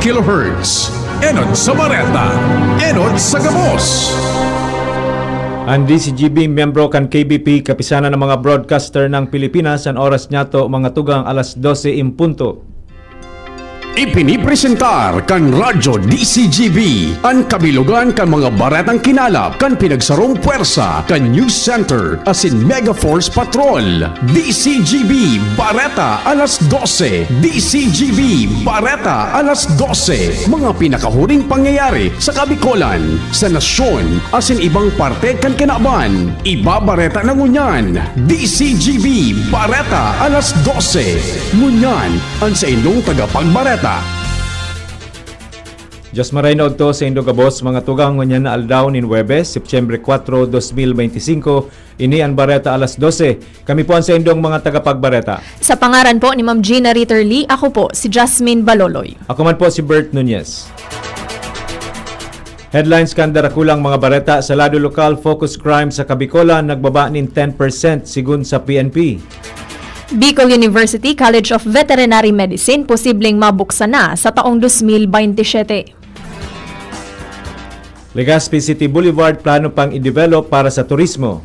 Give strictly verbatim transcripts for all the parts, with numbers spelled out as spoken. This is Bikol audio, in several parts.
kilohertz. Enot sa bareta, enot sa gabos. An D C G B, miyembro kan K B P, Kapisanan ng mga Broadcaster ng Pilipinas, an oras niyato, mga tugang, alas dose en punto. Ipinipresentar kan Radyo D C G B an kabilogan kan mga baretang kinalap kan pinagsarong pwersa kan News Center asin Mega Force Patrol. D C G B Bareta alas dose. D C G B Bareta alas dose. Mga pinakahuring pangyayari sa Kabikolan, sa nasyon, asin ibang parte kan kinaban. Ibabareta na ngunyan. D C G B Bareta alas dose. Ngunyan, an saindong tagapagbareta. Diyos maray na udto saindo gabos, mga tugang, ngunyan na aldaw nin Huwebes, Setyembre kuwatro, dos mil beinti singko. Ini an Bareta alas dose. Kami po an saindong mga tagapagbareta. Sa pangaran po ni Ma'am Gina Ritter Lee, ako po si Jasmine Baloloy. Ako man po si Bert Nunez. Headlines kan darakulang mga bareta. Sa lado lokal, focus crime sa Kabikolan nagbaba nin ten percent, sigon sa P N P. Bicol University College of Veterinary Medicine posibleng mabuksan na sa taong dos mil beinti siyete. Legazpi City Boulevard plano pang i-develop para sa turismo.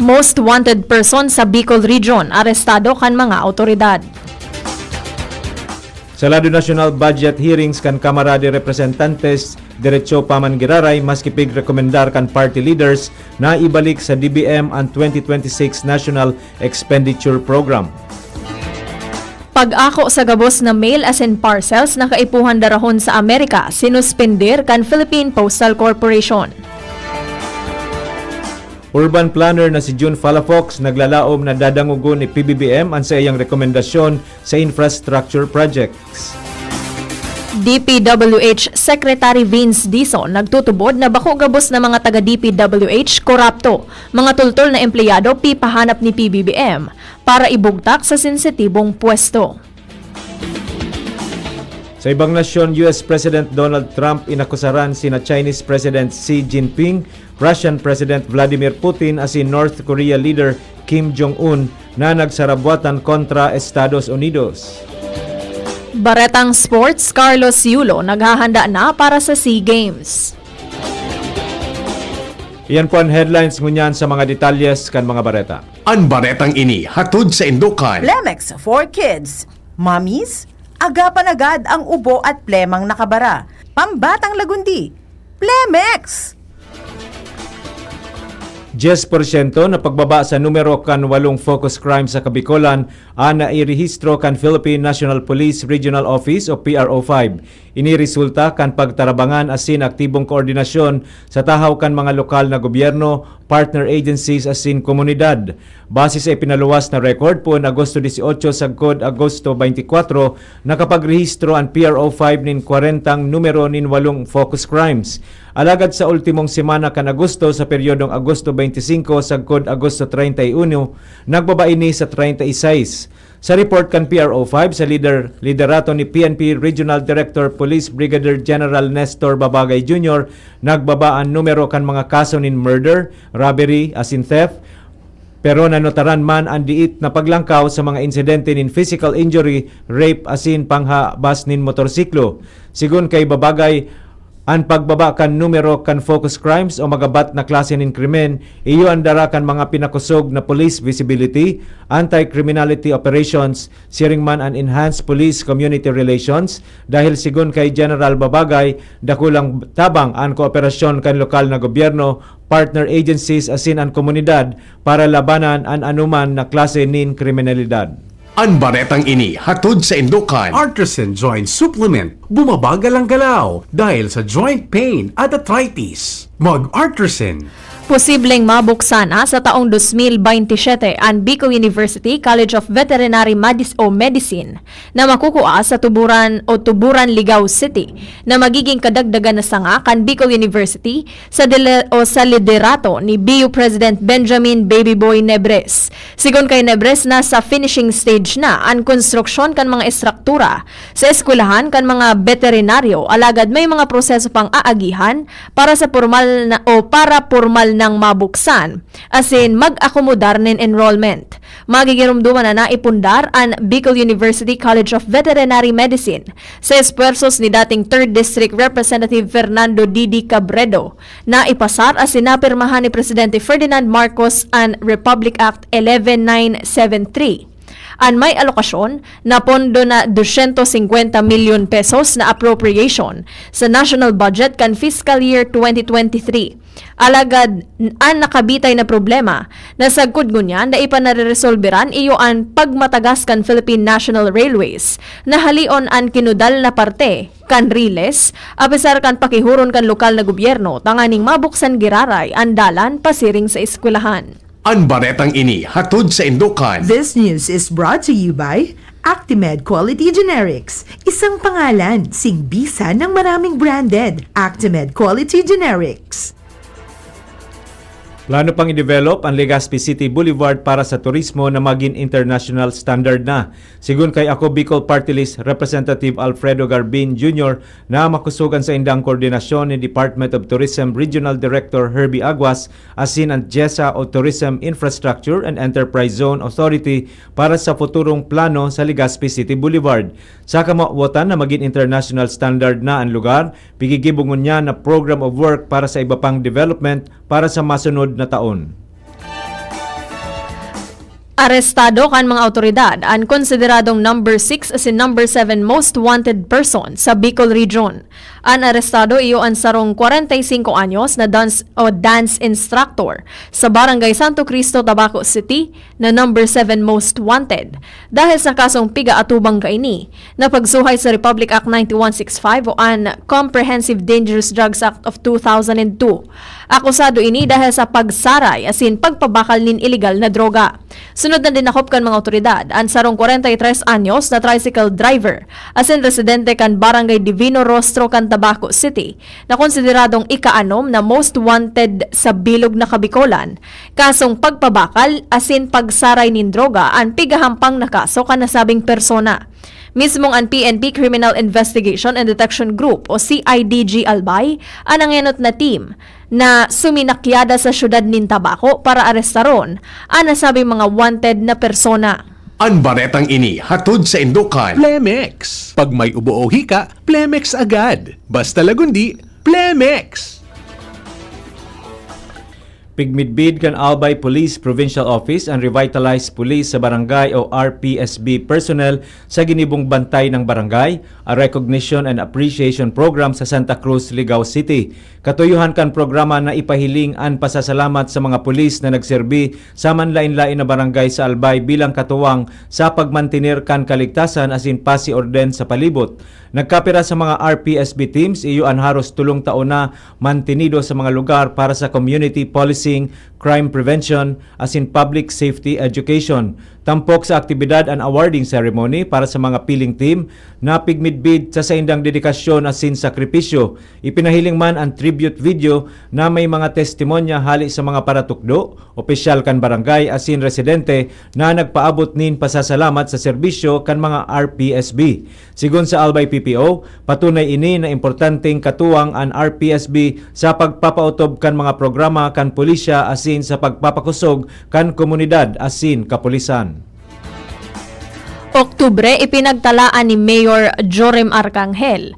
Most wanted person sa Bicol Region arestado kan mga awtoridad. Sa lado nasyonal, budget hearings kan Kamara de Representantes diretso pa man giraray, maski pig-rekomendar kan party leaders na ibalik sa D B M an twenty twenty-six National Expenditure Program. Pag-ako sa gabos na mail asin parcels na kaipuhan darahon sa Amerika, sinuspender kan Philippine Postal Corporation. Urban planner na si Jun Palafox naglalaom na dadangogon ni P B B M an saiyang rekomendasyon sa infrastructure projects. D P W H Secretary Vince Dizon nagtutubod na bako gabos na mga taga D P W H korapto, mga tultol na empleyado pipahanap ni P B B M para ibugtak sa sensitibong pwesto. Sa ibang nasyon, U S President Donald Trump inakusaran sina Chinese President Xi Jinping, Russian President Vladimir Putin asin North Korea leader Kim Jong-un na nagsarabwatan kontra Estados Unidos. Baretang Sports, Carlos Yulo naghahanda na para sa SEA Games. Iyan po an headlines ngunyan. Sa mga detalyes kan mga bareta. An baretang ini hatod saindo kan Plemex for Kids. Mommies, agapan agad ang ubo at plemang nakabara. Pambatang lagundi, Plemex! Dyes porsyento na pagbaba sa numero kan walong focus crime sa Kabikolan an nairehistro kan Philippine National Police Regional Office o P R O five. Ini resulta kan pagtarabangan asin aktibong koordinasyon sa tahaw kan mga lokal na gobyerno, partner agencies asin komunidad. Base sa ipinaluwas na record, poon Agosto dieciocho sagkod Agosto veinticuatro, nakapagrehistro an P R O five nin kwarentang numero nin walong focus crimes. Alagad sa ultimong semana kan Agosto, sa peryodong Agosto veinticinco sagkod Agosto treinta y uno, nagbaba ini sa treinta y seis. Sa report kan P R O five, sa lider, liderato ni P N P Regional Director Police Brigadier General Nestor Babagay Junior, nagbaba an numero kan mga kaso nin murder, robbery, asin theft, pero nanotaran man an diit na paglangkaw sa mga insidente nin physical injury, rape, asin panghabas nin motorsiklo. Sigon kay Babagay, an pagbaba kan numero kan focus crimes o magabat na klase nin krimen, iyo an dara kan mga pinakosog na police visibility, anti-criminality operations, siring man an enhanced police-community relations, dahil sigon kay General Babagay, dakulang tabang an kooperasyon kan lokal na gobyerno, partner agencies asin an komunidad para labanan an anoman na klase nin kriminalidad. An baretang ini hatod saindo kan Artisan Joint Supplement. Bumabagal ang galaw dahil sa joint pain at arthritis. Mag-Artisan. Posibleng mabuksan na sa taong dos mil beinti siyete an Bicol University College of Veterinary Madis o Medicine na makukua sa Tuburan o Tuburan, Ligao City, na magiging kadagdagan na sanga kan Bicol University sa dile-, o sa liderato ni B U President Benjamin Baby Boy Nebres. Sigon kay Nebres, nasa finishing stage na an konstruksyon kan mga estruktura sa eskwelahan kan mga veterinaryo, alagad may mga proseso pang aagihan para sa pormal na o para pormal nang mabuksan, asin mag-akomodar nin enrollment. Magigiromdoman na naipundar an Bicol University College of Veterinary Medicine sa espuwersos ni dating Third District Representative Fernando Didi Cabredo. Naipasar asin napirmahan ni Presidente Ferdinand Marcos an Republic Act eleven nine seven three. An may alokasyon na pondo na dosyentos singkwenta milyon pesos na appropriation sa national budget kan fiscal year twenty twenty-three. Alagad an nakabitay na problema na sagkod ngunyan dai pa nareresolberan iyo an pagmatagas kan Philippine National Railways na halion an kinudal na parte kan riles, apesar kan pakihuron kan lokal na gobyerno tanganing mabuksan giraray an dalan pasiring sa eskwelahan. An baretang ini hatod sa indokan. This news is brought to you by Actimed Quality Generics, isang pangalan, sing bisa ng maraming branded. Actimed Quality Generics. Plano pang i-develop ang Legazpi City Boulevard para sa turismo na magin international standard na. Sigon kay Ako Bicol Party List Representative Alfredo Garbin Junior na makosog an saindang koordinasyon ni Department of Tourism Regional Director Herbie Aguas asin an JESA o Tourism Infrastructure and Enterprise Zone Authority para sa futurong plano sa Legazpi City Boulevard. Sa kamawotan na magin international standard na an lugar, pigigibo ngunyan na program of work para sa iba pang development para sa masunod na taon. Arestado kan mga awtoridad an konsideradong number six asin number seven most wanted person sa Bicol Region. An arestado iyo an sarong kwarenta y singko anyos na dance o dance instructor sa Barangay Santo Cristo, Tabaco City, na number seven most wanted dahil sa kasong piga-atubang kaini na pagsuhay sa Republic Act ninety-one sixty-five o an Comprehensive Dangerous Drugs Act of two thousand and two. Akusado ini dahil sa pagsaray asin pagpabakal nin iligal na droga. Sunod na dinakop kan mga awtoridad an sarong kwarenta y tres anyos na tricycle driver asin residente kan Barangay Divino Rostro kan Tabaco City na konsideradong ikaanom na most wanted sa bilog na Kabikolan, kasong pagpabakal asin pagsaray nin droga an pigahampang na kaso kan nasabing persona. Mismong an P N P Criminal Investigation and Detection Group o C I D G Albay an nangenot na team na suminakyada sa siyudad nin Tabaco para arestaron an nasabing mga wanted na persona. An baretang ini hatod sa indokan. Plemex. Pag may ubo o hika, Plemex agad. Basta Lagundi, Plemex! Pigmidbid kan Albay Police Provincial Office an Revitalized Police sa Barangay o R P S B personnel sa ginibong Bantay ng Barangay, a Recognition and Appreciation Program sa Santa Cruz, Ligao City. Katuyohan kan programa na ipahiling an pasasalamat sa mga pulis na nagserbi sa manlaen-laen na barangay sa Albay bilang katuwang sa pagmantener kan kaligtasan asin pasi orden sa palibot. Nagkapira sa mga R P S B teams, iyo an haros tolong taon na mantenido sa mga lugar para sa community policing, crime prevention, asin public safety education. Tampok sa aktibidad an awarding ceremony para sa mga piling team na pigmidbid sa saindang dedikasyon asin sakripisyo. Ipinahiling man an tribute video na may mga testimonya hale sa mga paratukdo, opisyal kan barangay asin residente na nagpaabot nin pasasalamat sa serbisyo kan mga R P S B. Sigon sa Albay P P O, patunay ini na importanteng katuwang an R P S B sa pagpapautob kan mga programa kan pulisya asin sa pagpapakosog kan komunidad asin kapulisan. Oktubre, ipinagtalaan ni Mayor Jorim Arcangel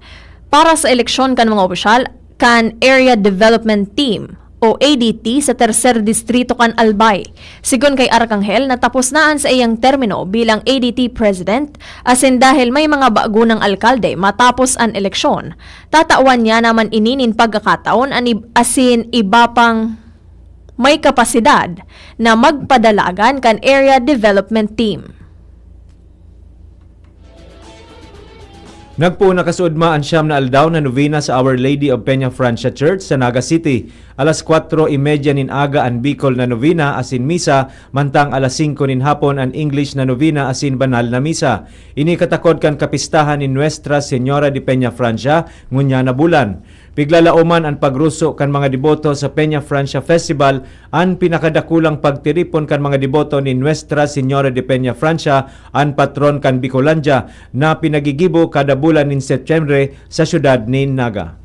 para sa eleksyon kan mga opisyal kan Area Development Team o A D T sa Tercer Distrito kan Albay. Sigon kay Arcangel, natapos na an saiyang termino bilang A D T President, asin dahil may mga bago ng alkalde matapos an eleksyon, tatawan niya naman ini nin pagkakataon an ib-, asin iba pang may kapasidad na magpadalagan kan Area Development Team. Nagpoon na kasuodma an siyam na aldaw na novena sa Our Lady of Peña Francia Church sa Naga City. Alas kwatro y medya nin aga an Bicol na novena asin misa, mantang alas singko nin hapon an English na novena asin banal na misa. Ini katakod kan kapistahan ni Nuestra Señora de Peña Francia ngunyan na bulan. Piglalaoman an pagruso kan mga deboto sa Peña Francia Festival, an pinakadakulang pagtiripon kan mga deboto ni Nuestra Señora de Peña Francia, an patron kan Bicolandia, na pinagigibo kada bulan nin Setyembre sa siyudad nin Naga.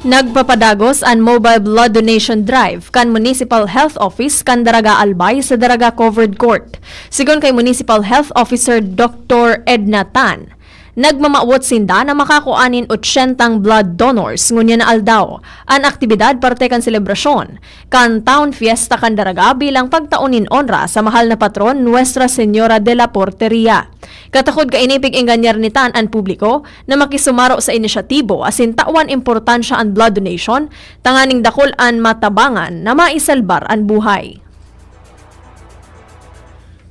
Nagpapadagos an Mobile Blood Donation Drive kan Municipal Health Office kan Daraga Albay sa Daraga Covered Court. Sigon kay Municipal Health Officer Doctor Edna Tan, nagmamawot sinda na makakua nin ochentang blood donors ngunyan na aldaw. An aktibidad parte kan selebrasyon kan Town Fiesta kan Daraga bilang pagtao nin onra sa mahal na patron, Nuestra Señora de la Porteria. Katakod kaini, pig-enganyan ni Tan an publiko na makisumaro sa inisyatibo asin tawan importansya an blood donation tanganing dakul an matabangan na maisalbar an buhay.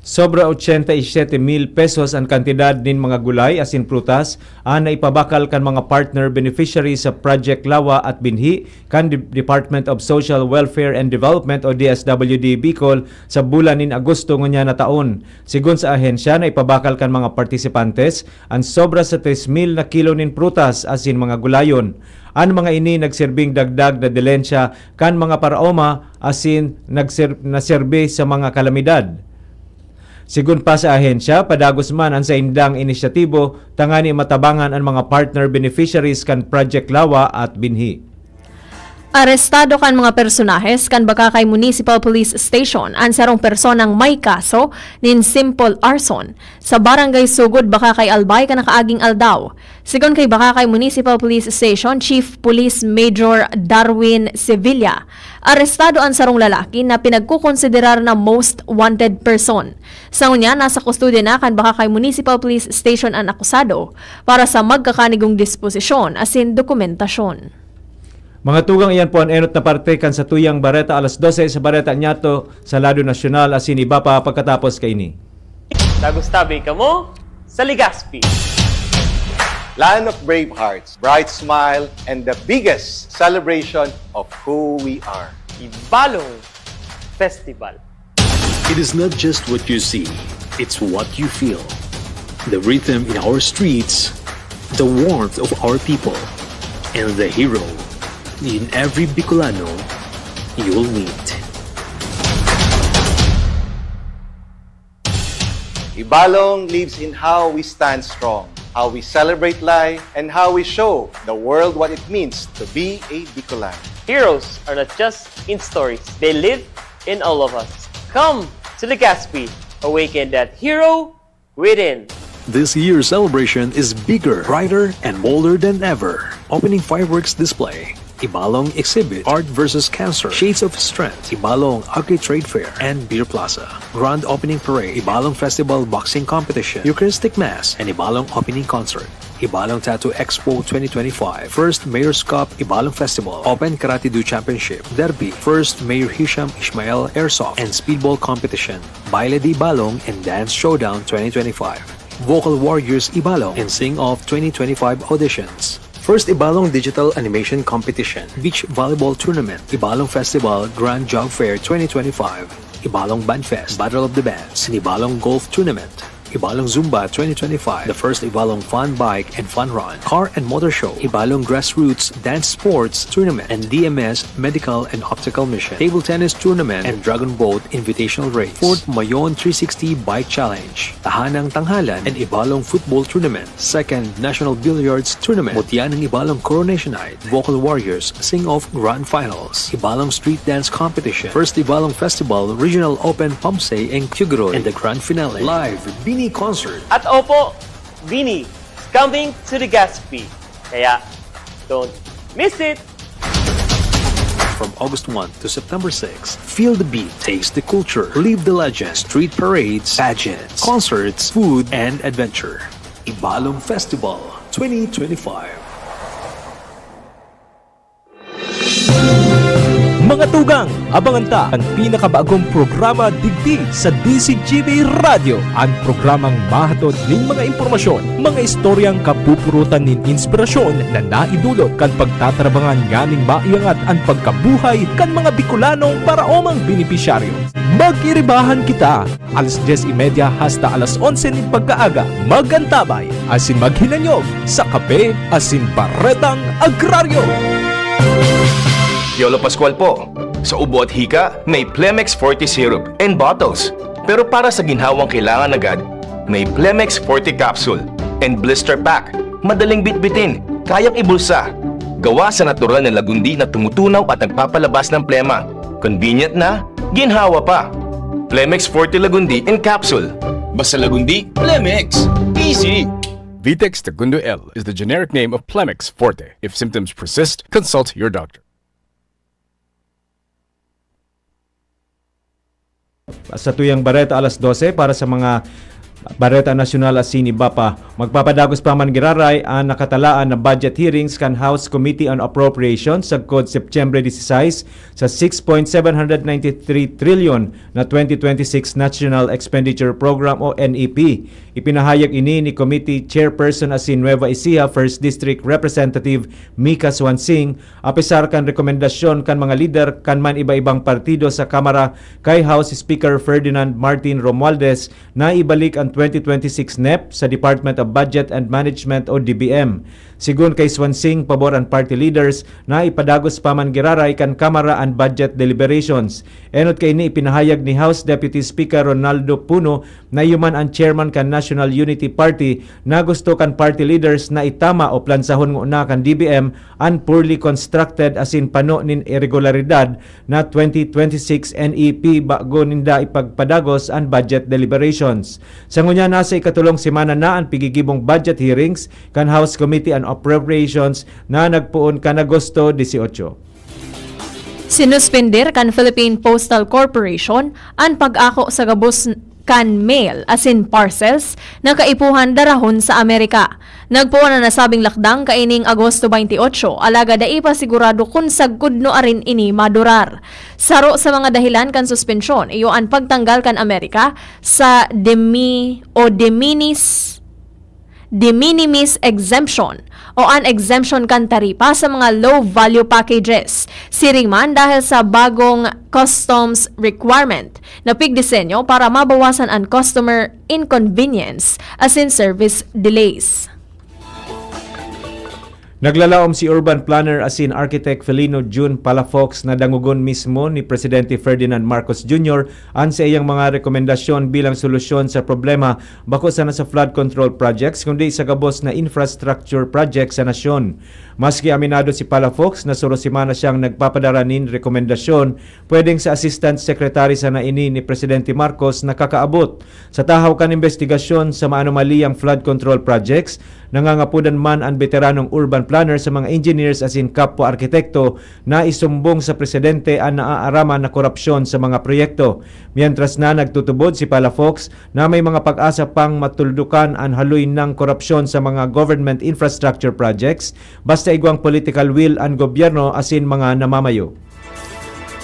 Sobra ochenta y siete mil pesos an kantidad nin mga gulay asin prutas an naipabakal kan mga partner beneficiaries sa Project Lawa at Binhi kan De-, Department of Social Welfare and Development o D S W D Bicol sa bulan nin Agosto ngunyan na taon. Sigon sa ahensya, naipabakal kan mga partisipantes an sobra sa tres mil na kilo nin prutas asin mga gulayon. An mga ini nagserbing dagdag na dilensya kan mga paraoma asin nagser-, naserbi sa mga kalamidad. Sigon pa sa ahensya, padagos man an saindang inisyatibo tangani matabangan an mga partner beneficiaries kan Project Lawa at Binhi. Arestado kan mga personahes kan Bacacay Municipal Police Station an sarong personang may kaso nin simple arson sa Barangay Sugod, Bacacay, Albay, kan nakaaging aldaw. Sigon kay Bacacay Municipal Police Station Chief Police Major Darwin Sevilla, arestado an sarong lalaki na pinagkukonsiderar na most wanted person. Sa ngunyan, nasa kustodya na kan Bacacay Municipal Police Station an akusado para sa magkakanigong disposisyon asin dokumentasyon. Mga tugang, iyan po an enot na parte kan satuyang bareta alas dose sa Bareta Nyato sa lado nasyonal asin iba pa pagkatapos kaini. Tagustabi kamo sa Legazpi. Land of brave hearts, bright smile, and the biggest celebration of who we are. Ibalong Festival. It is not just what you see, it's what you feel. The rhythm in our streets, the warmth of our people, and the hero in every Bicolano you'll meet. Ibalong lives in how we stand strong, how we celebrate life, and how we show the world what it means to be a Bicolano. Heroes are not just in stories, they live in all of us. Come to Legazpi, awaken that hero within. This year's celebration is bigger, brighter, and bolder than ever. Opening fireworks display, Ibalong exhibit, Art versus Cancer, Shades of Strength, Ibalong Agri Trade Fair, and Beer Plaza. Grand Opening Parade, Ibalong Festival Boxing Competition, Eucharistic Mass, and Ibalong Opening Concert. Ibalong Tattoo Expo twenty twenty-five, First Mayor's Cup Ibalong Festival, Open Karate Do Championship, Derby, First Mayor Hisham Ishmael Airsoft and Speedball Competition, Baile de Ibalong and Dance Showdown twenty twenty-five, Vocal Warriors Ibalong and Sing Off twenty twenty-five auditions, First Ibalong Digital Animation Competition, Beach Volleyball Tournament, Ibalong Festival Grand Job Fair twenty twenty-five, Ibalong Band Fest, Battle of the Bands, Ibalong Golf Tournament, Ibalong Zumba twenty twenty-five, the first Ibalong Fun Bike and Fun Run, Car and Motor Show, Ibalong Grassroots Dance Sports Tournament, and D M S Medical and Optical Mission, Table Tennis Tournament, and Dragon Boat Invitational Race, Fort Mayon three sixty Bike Challenge, Tahanang Tanghalan and Ibalong Football Tournament, Second National Billiards Tournament, Mutya ng Ibalong Coronation Night, Vocal Warriors Sing-Off Grand Finals, Ibalong Street Dance Competition, First Ibalong Festival Regional Open Pamsay and Cuguroy, and the Grand Finale, Live Bini Concert. At opo, Bini is coming to Legazpi. Kaya, don't miss it! From August one to September six, feel the beat, taste the culture, live the legend, street parades, pageants, concerts, food, and adventure. Ibalong Festival twenty twenty-five. Mga tugang, abangan ta an pinakabagong programa digdi sa D Z G B Radyo, an programang mahatod nin mga impormasyon, mga istoryang kapupurutan nin inspirasyon na naidulot kan pagtatarabangan nganing maiangat an pagkabuhay kan mga Bicolanong paraomang benepisyaryo. Mag-iribahan kita! Alas dyes y media hasta alas onse nin pagkaaga, mag-antabay asin maghinanyog sa Kape asin Baretang Agraryo! Piolo Pascual po. Sa ubo at hika, may Plemex Forte Syrup and Bottles. Pero para sa ginhawang kailangan agad, may Plemex Forte Capsule and Blister Pack. Madaling bitbitin, kayang ibulsa. Gawa sa natural na lagundi na tumutunaw at nagpapalabas ng plema. Convenient na, ginhawa pa. Plemex Forte Lagundi in capsule. Basta Lagundi, Plemex. Easy! Vitex Tagundo L is the generic name of Plemex Forte. If symptoms persist, consult your doctor. Sa tuyang bareta alas dose para sa mga bareta nasyonal asin iba pa. Magpapadagos pa man giraray an nakatalaan na budget hearings kan House Committee on Appropriations sagkod Setyembre dieciséis sa six point seven hundred ninety-three trillion na twenty twenty-six National Expenditure Program o N E P. Ipinahayag ini ni Committee Chairperson asin Nueva Ecija First District Representative Mika Swansing, apesar kan rekomendasyon kan mga lider kan man iba-ibang partido sa Kamara kay House Speaker Ferdinand Martin Romualdez na ibalik an twenty twenty-six nep sa Department of Budget and Management o D B M. Sigon kay Swansing, pabor an party leaders na ipadagos pa man giraray kan Kamara an budget deliberations. Enot kaini ipinahayag ni House Deputy Speaker Ronaldo Puno na iyo man an chairman kan National Unity Party na gusto kan party leaders na itama o plansahon ngona kan D B M an poorly constructed asin pano nin iregularidad na twenty twenty-six N E P bago ninda ipagpadagos an budget deliberations. Sa ngunyan, nasa ikatulong semana na an pigigibong budget hearings kan House Committee on Appropriations na nagpoon kan Agosto dieciocho. Sinuspender kan Philippine Postal Corporation an pag-ako sa gabos kan mail asin parcels na kaipuhan darahon sa Amerika. Nagpoon an nasabing lakdang kaining Agosto twenty-eight, alagad dai pa sigurado kun sagkod nuarin ini madurar. Saro sa mga dahilan kan suspensyon iyo an pagtanggal kan Amerika sa demi o de minis de minimis exemption o an exemption kan taripa sa mga low-value packages. Siring man dahil sa bagong customs requirement na pigdisenyo para mabawasan an customer inconvenience asin service delays. Naglalaom si urban planner asin architect Felino Jun Palafox na dangogon mismo ni Presidente Ferdinand Marcos Junior an saiyang mga rekomendasyon bilang solusyon sa problema bako sana sa flood control projects kundi sa gabos na infrastructure projects sa nasyon. Maski aminado si Palafox na suro semana siyang nagpapadara nin rekomendasyon, pwedeng sa Assistant Secretary sana ini ni Presidente Marcos na kakaabot. Sa tahaw kan imbestigasyon sa maanomaliyang flood control projects, nangangapodan man an beteranong urban planner sa mga engineers asin kapwa arkitekto na isumbong sa presidente an naaaraman na korapsyon sa mga proyekto. Mientras na nagtutubod si Palafox na may mga pag-asa pang matuldukan an haloy ng korapsyon sa mga government infrastructure projects, basta igwang political will an gobyerno asin mga namamayo.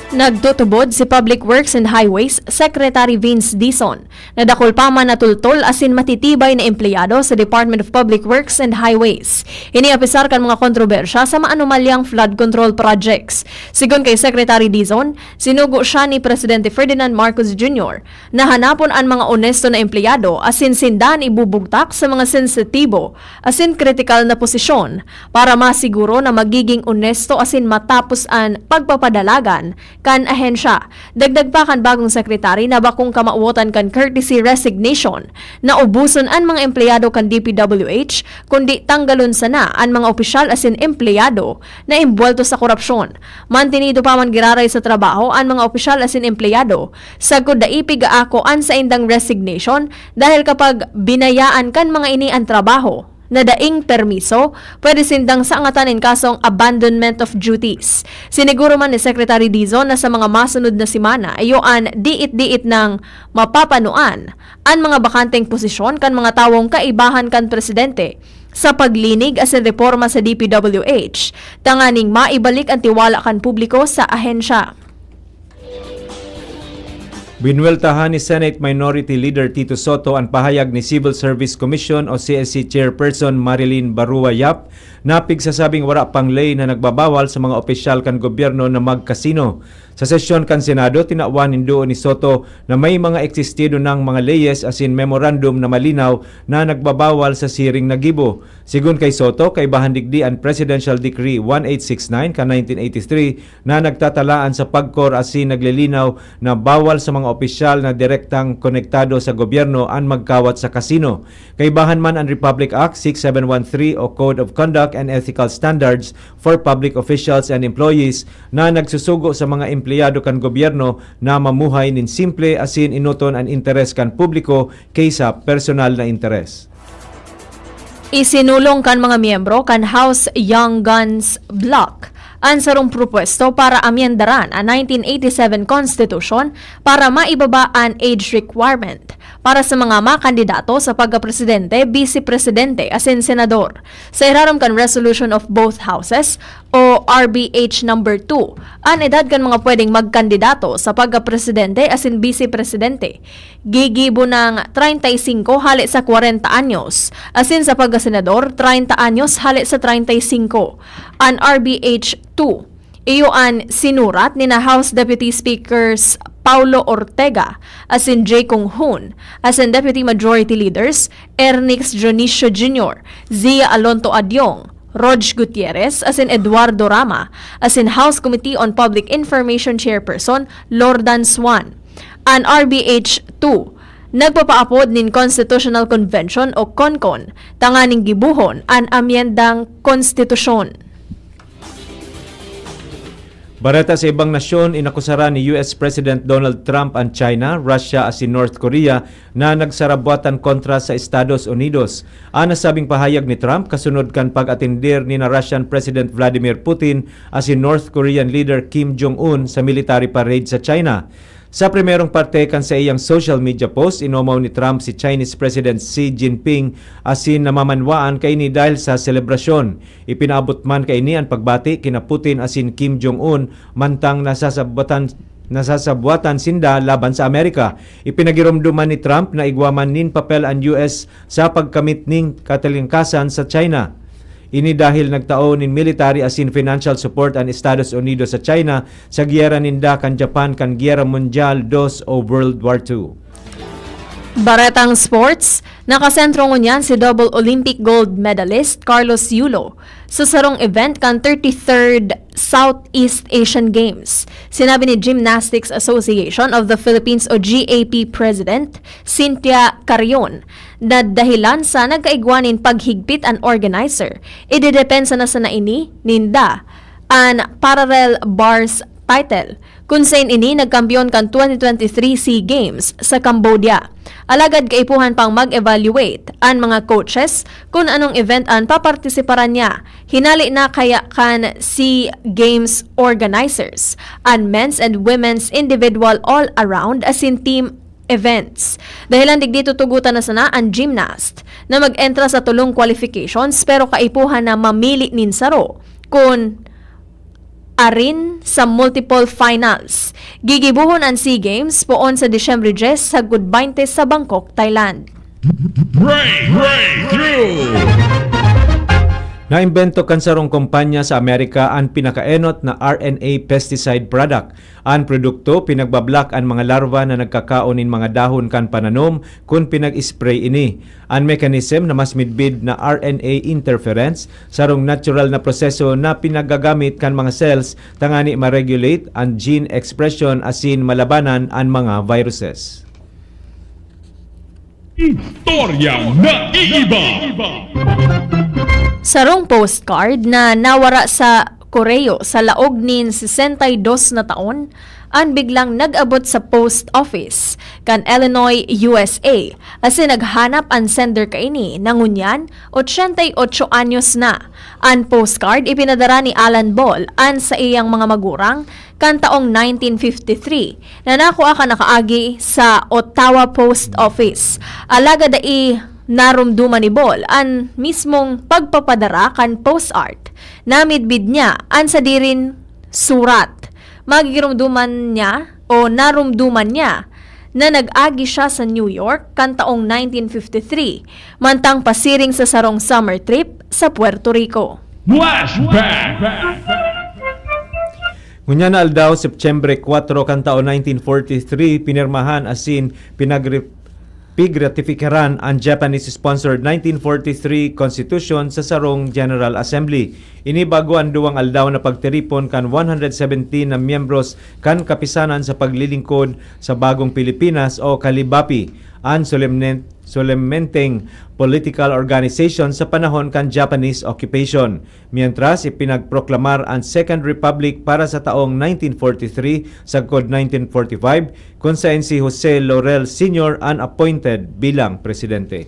Nagtutubod si Public Works and Highways Secretary Vince Dizon na dakul pa man na tultol asin matitibay na empleyado sa Department of Public Works and Highways. Ini apisar kan mga kontrobersya sa maanomalyang flood control projects. Sigon kay Secretary Dizon, sinugo siya ni Presidente Ferdinand Marcos Junior na hanapon an mga onesto na empleyado asin sinda an ibubugtak sa mga sensitibo asin kritikal na posisyon para masiguro na magiging onesto asin matapos an pagpapadalagan kan ahensya. Dagdag pa kan bagong sekretary na bakong kamawotan kan courtesy resignation na ubuson an mga empleyado kan D P W H, kundi tanggalon sana an mga opisyal asin empleyado na imbwelto sa korapsyon. Mantinido pa man giraray sa trabaho an mga opisyal asin empleyado, sagkod dai pigaako an saindang resignation dahil kapag binayaan kan mga ini an trabaho na daing permiso, pwede sindang saangatan nin kasong abandonment of duties. Siniguro man ni Secretary Dizon na sa mga masunod na semana, iyo an diit-diit nang mapapanoan an mga bakanteng posisyon kan mga tawong kaibahan kan presidente sa paglinig asin reporma sa D P W H, tanganing maibalik an tiwala kan publiko sa ahensya. Binuweltahan ni Senate Minority Leader Tito Soto an pahayag ni Civil Service Commission o C S C Chairperson Marilyn Barua Yap na pigsasabing wara pang ley na nagbabawal sa mga opisyal kan gobyerno na magkasino. Sa sesyon kan Senado, tinawan nin duo ni Soto na may mga existido nang mga leyes asin memorandum na malinaw na nagbabawal sa siring na gibo. Sigon kay Soto, kaibahan digdi an Presidential Decree one eight six nine kan nineteen eighty-three na nagtatalaan sa pagkor asin naglilinaw na bawal sa mga opisyal na direktang konektado sa gobyerno an magkawat sa kasino. Kaibahan man an Republic Act six seven one three o Code of Conduct and ethical standards for public officials and employees na nagsusugo sa mga empleyado kan gobyerno na mamuhay nin simple asin enoton an interes kan publiko kaysa personal na interes. Isinulong kan mga miyembro kan House Young Guns Bloc an sarong propwesto para amyendaran an nineteen eighty-seven Constitution para maibaba an age requirement para sa mga makandidato sa pagkapresidente, bise-presidente asin senador. Sa irarom kan Resolution of Both Houses o R B H number two, an edad kan mga pwedeng magkandidato sa pagkapresidente asin bise-presidente gigibo ng treinta y cinco hale sa kwarenta anyos, asin sa pagkasenador, treinta anyos hale sa treinta y cinco. An R B H two, iyo an sinurat ni na House Deputy Speakers Paulo Ortega asin Jay Kung Hoon, asin Deputy Majority Leaders Ernix Dionisio Junior, Zia Alonto Adiong, Rog Gutierrez, asin Eduardo Rama, asin House Committee on Public Information Chairperson Lordan Suan. An R B H two, nagpapaapod nin Constitutional Convention o CONCON, tanganing gibohon an amyendang konstitusyon. Bareta sa ibang nasyon, inakusaran ni U S President Donald Trump an China, Russia asin North Korea na nagsarabwatan kontra sa Estados Unidos. An nasabing pahayag ni Trump kasunod kan pag-atendir ni na Russian President Vladimir Putin asin North Korean leader Kim Jong-un sa military parade sa China. Sa primerong parte kan saiyang social media post, inomaw ni Trump si Chinese President Xi Jinping asin namamanwaan kaini dahil sa selebrasyon. Ipinaabot man kaini an pagbati kina Putin asin Kim Jong-un mantang nasasabwatan, nasasabwatan sinda laban sa Amerika. Ipinagiromdoman ni Trump na igwa man nin papel an U S sa pagkamit nin katalingkasan sa China. Ini dahil nagtao nin military asin financial support an Estados Unidos sa China sa giyera ninda kan Japan kan Giyera Mundial dos o World War two. Baretang sports, nakasentro ngunyan si double Olympic gold medalist Carlos Yulo sa sarong event kan thirty-third Southeast Asian Games. Sinabi ni Gymnastics Association of the Philippines o G A P President Cynthia Carrion na dahilan sa nagkaigwa nin paghigpit an organizer, idedepensa na sana ini ninda an parallel bars title, kun saen ini nagkampiyon kan twenty twenty-three SEA Games sa Cambodia. Alagad kaipuhan pang mag-evaluate an mga coaches kun anong event an papartisiparan niya. Hinali na kaya kan SEA Games organizers an men's and women's individual all-around asin team events. Dahilan digdi, tutugotan na sana an gymnast na mag-entra sa tulong qualifications, pero kaipuhan na mamili nin saro kun arin sa multiple finals. Gigibohon an SEA Games poon sa Disyembre dyes sagkod baynte sa Bangkok, Thailand. Break, breakthrough! Naimbento kan sarong kompanya sa Amerika an pinakaenot na R N A pesticide product. An produkto, pinagbablak an mga larva na nagkakaon nin mga dahon kan pananom kun pinag-spray ini. An mechanism na mas midbid na R N A interference, sarong natural na proseso na pinagagamit kan mga cells tangani ma-regulate an gene expression asin malabanan an mga viruses. Istoryang naiiba. Sarong postcard na nawara sa koreo sa laog nin sesenta y dos na taon an biglang nag-abot sa post office kan Illinois, U S A, asin naghanap an sender kaini na ngunyan ochenta y ocho anyos na. An postcard ipinadara ni Alan Ball, an saiyang mga magurang, kan taong nineteen fifty-three na nakua kan nakaagi sa Ottawa Post Office. Alagad dai naromdoman ni Ball an mismong pagpapadara kan postcard. Namidbid niya an sadiring surat. Magigiromdoman niya o naromdoman niya na nag-agi siya sa New York kan taong nineteen fifty-three, mantang pasiring sa sarong summer trip sa Puerto Rico. Flashback! Ngunyan na aldaw, Setyembre kwatro kan taon nineteen forty-three, pinirmahan asin pinagri-, pigratifikaran an Japanese-sponsored nineteen forty-three Constitution sa sarong General Assembly. Ini bago an duwang aldaw na pagtiripon kan one hundred seventeen na miyembros kan Kapisanan sa Paglilingkod sa Bagong Pilipinas o Kalibapi. An solemne-, solemnenteng political organization sa panahon kan Japanese occupation. Mientras, ipinagproklamar an Second Republic para sa taong nineteen forty-three sagkod nineteen forty-five, kun saen si Jose Laurel Senior an appointed bilang presidente.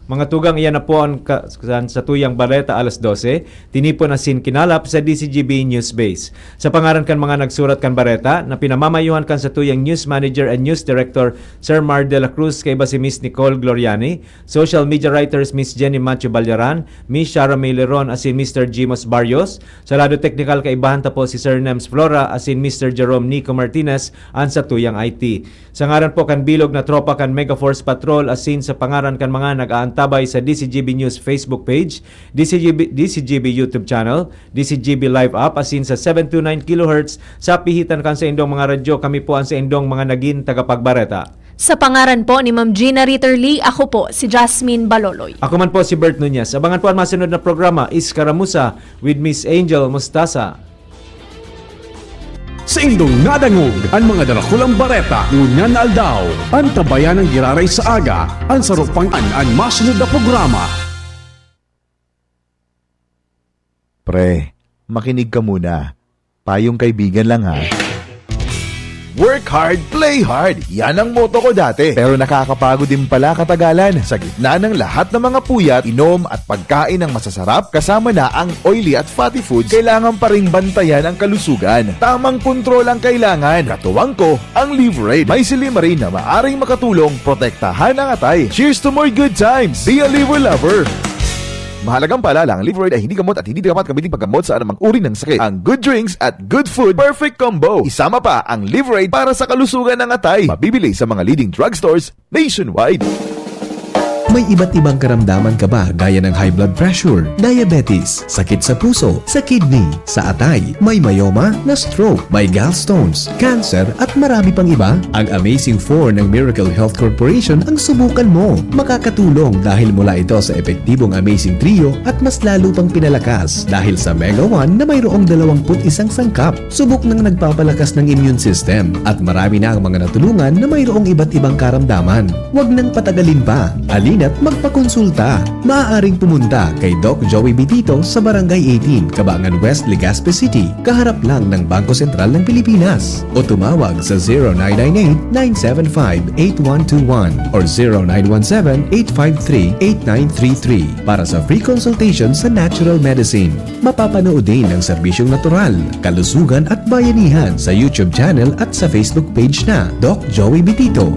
Mga tugang, iyan na po an ka-, kan satuyang bareta alas dose, tinipon asin kinalap sa D C G B News Base. Sa pangaran kan mga nagsurat kan bareta, na pinamamayohan kan satuyang news manager and news director, Sir Mar de la Cruz, kaiba si Miss Nicole Gloriani, social media writers Miss Jenny Macho Balyaran, Miss Shara May Leron asin Mister Jimos Barrios, sa lado teknikal kaibahan ta po si Sir Nems Flora asin Mister Jerome Nico Martinez an satuyang I T. Sa ngaran po kan bilog na tropa kan Mega Force Patrol asin sa pangaran kan mga nag-aantabay sa D C G B News Facebook page, D C G B, D C G B YouTube channel, D C G B Live app asin sa seven two nine kilohertz sa pihitan kan saindong mga radyo, kami po an saindong mga nagin tagapagbareta. Sa pangaran po ni Ma'am Gina Ritterly, ako po si Jasmine Baloloy. Ako man po si Bert Nunez. Abangan po an masunod na programa, Iskaramuza with Miss Angel Mostasa. Saindong nadangog an mga darakulang bareta ngunyan na aldaw. Antabayan an giraray sa aga, an sarong pang-an an masunod na programa. Pre, makinig ka muna. Payong kaibigan lang, ha. Work hard, play hard. Yan ang motto ko dati. Pero nakakapagod din pala katagalan. Sa gitna ng lahat ng mga puyat, inom at pagkain ng masasarap, kasama na ang oily at fatty foods, kailangan pa ring bantayan ang kalusugan. Tamang kontrol ang kailangan. Katuwang ko, ang Livraid. May silymarin na maaring makatulong protektahan ang atay. Cheers to more good times! Be a Liver Lover! Mahalagang paalala, ang Livraid ay hindi gamot at hindi dapat gamitin paggamot sa anumang uri ng sakit. Ang good drinks at good food, perfect combo. Isama pa ang Livraid para sa kalusugan ng atay. Mabibili sa mga leading drugstores nationwide. May iba't ibang karamdaman ka ba, gaya ng high blood pressure, diabetes, sakit sa puso, sa kidney, sa atay, may myoma, na-stroke, may gallstones, cancer, at marami pang iba? Ang Amazing Four ng Miracle Health Corporation ang subukan mo. Makakatulong dahil mula ito sa epektibong Amazing Trio at mas lalo pang pinalakas dahil sa Mega One na mayroong dalawampu't isang sangkap. Subok nang nagpapalakas ng immune system at marami na ang mga natulungan na mayroong iba't ibang karamdaman. Huwag nang patagalin pa. Halina't magpakonsulta. Maaaring pumunta kay Doc Joey Bitito sa Barangay eighteen, Cabangan West, Legazpi City, kaharap lang ng Bangko Sentral ng Pilipinas. O tumawag sa zero nine nine eight, nine seven five, eight one two one or zero nine one seven, eight five three, eight nine three three para sa free consultation sa natural medicine. Mapapanood din ang serbisyong natural, kalusugan at bayanihan sa YouTube channel at sa Facebook page na Doc Joey Bitito.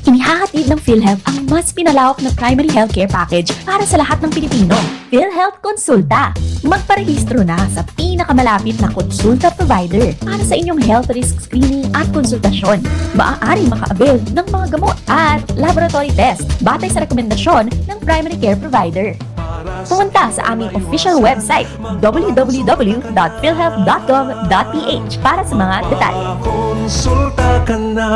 Inihahatid ng PhilHealth ang mas pinalawak na primary healthcare package para sa lahat ng Pilipino. PhilHealth Konsulta. Magparehistro na sa pinakamalapit na konsulta provider para sa inyong health risk screening at konsultasyon. Maaaring maka-avail ng mga gamot at laboratory test batay sa rekomendasyon ng primary care provider. Pumunta sa aming official website, w w w dot philhealth dot gov dot p h, para sa mga detalye. Konsulta ka na.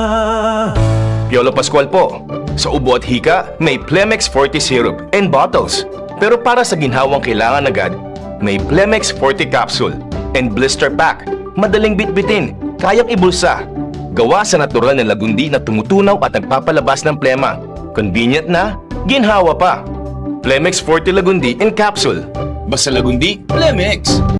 Piolo Pascual po. Sa ubo at hika, may Plemex Forte Syrup and bottles. Pero para sa ginhawang kailangan agad, may Plemex Forte Capsule and Blister Pack. Madaling bitbitin, kayang ibulsa. Gawa sa natural na lagundi na tumutunaw at nagpapalabas ng plema. Convenient na, ginhawa pa. Plemex Forte Lagundi in Capsule. Basta Lagundi, Plemex!